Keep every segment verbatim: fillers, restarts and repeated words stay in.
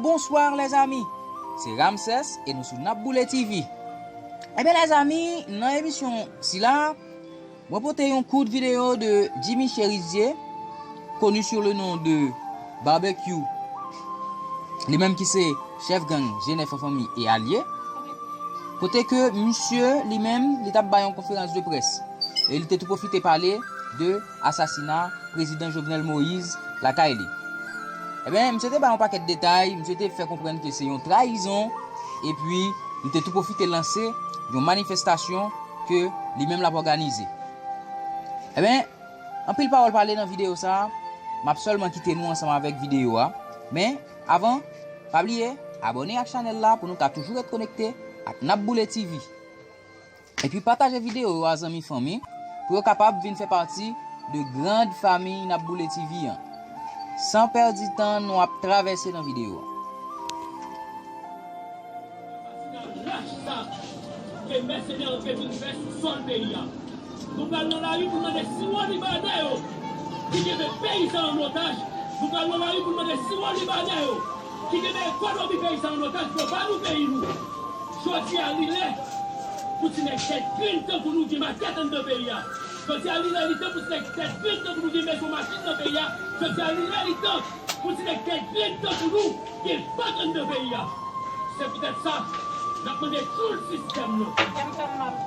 Bonsoir les amis, se Ramses e nou sou N ap Boule T V. Ebyen les amis, nan emisyon sila, mwen pote yon kout videyo de Jimmy Chérizier, koni sou le non de Barbecue, li menm ki se chèf gang G nèf an fanmi e alye, kote ke misye li menm li t ap bay yon konferans de près e li te tou pwofite pale de asasina prezidan Jovenel Moïse lakay li. Ebyen, misye te bay yon pakèt detay, misye te fè konprann ke se yon trayizon, epi li te tou pwofite lanse yon manifestasyon ke li menm l ap òganize. Ebyen, anpil pawòl pale nan videyo sa a, m ap sèlman kite nou ansanm avèk videyo a. Men, avan, pa bliye, abòne ak chanèl la pou nou ka toujou ret konekte ak N ap Boule T V. Epi pataje videyo yo a zanmi fanmi pou yo kapab vin fè pati de grand famiy N ap Boule T V an. San pèdi tan, nou ap travèse nan videyo a. Asasina lach sa ke mèsenè yo te vin fè sou sòl peyi a. Nou pral nan lari pou n mande siwo libanè yo ki kenbe peyi sa an otaj. Nou pral nan lari pou n mande siwo libanè yo ki kenbe ekonomi peyi sa an otaj pou yo ba nou peyi nou. Jodi a, li lè pou ti nèg tèt grenn tankou nou gen makèt anndan peyi a. Jodi a, li lè li tan pou ti nèg tèt grenn tankou nou gen mezon machin nan peyi a. Jodi a, li lè li tan pou ti nèg tèt grenn tankou nou gen bank anndan peyi a. Se poutèt sa, n ap mande tchoul sistèm nan.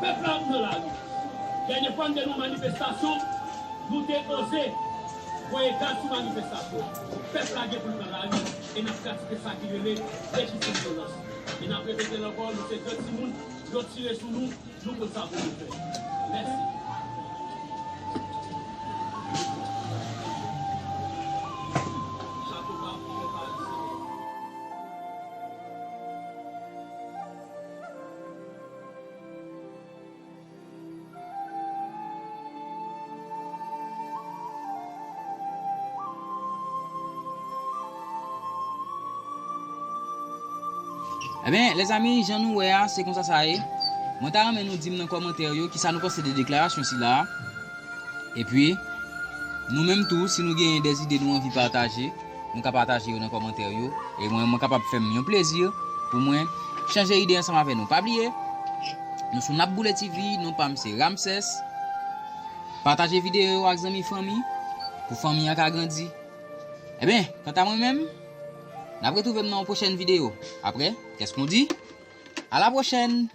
Pèp la ap nan lari. Dènye fwa n te nan manifestasyon, nou te oze voye gaz sou manifestasyon. Pèp la gen pou l nan lari e n ap pratike sa ki rele rejis vyolans. E n ap repete l ankò, nou se de timoun, yo tire sou nou, nou konn sa pou nou fè. Mèsi. Chapo ba pou pèp ayisyen. Ebyen, lèzanmi, jan nou wè a, se konsa sa ye. Mwen ta renmen nou di m nan kòmantè yo kisa nou panse de deklarasyon sila a. Epi, nou menm tou, si nou genyen dèzide nou anvi pataje, nou ka pataje yo nan kòmantè yo. E mwen, mwen kapab fè m yon plezi pou mwen chanje ide ansanm avè nou. Pa bliye, nou sou N ap Boule T V, non pa m se Ramses. Pataje videyo yo ak zanmi fanmi, pou fanmi an ka grandi. Ebyen, kanta mwen menm, n ap retwouve m nan yon pwochèn videyo. Apre, qu'est-ce qu'on dit? À la prochaine!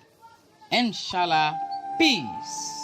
Inshallah, peace!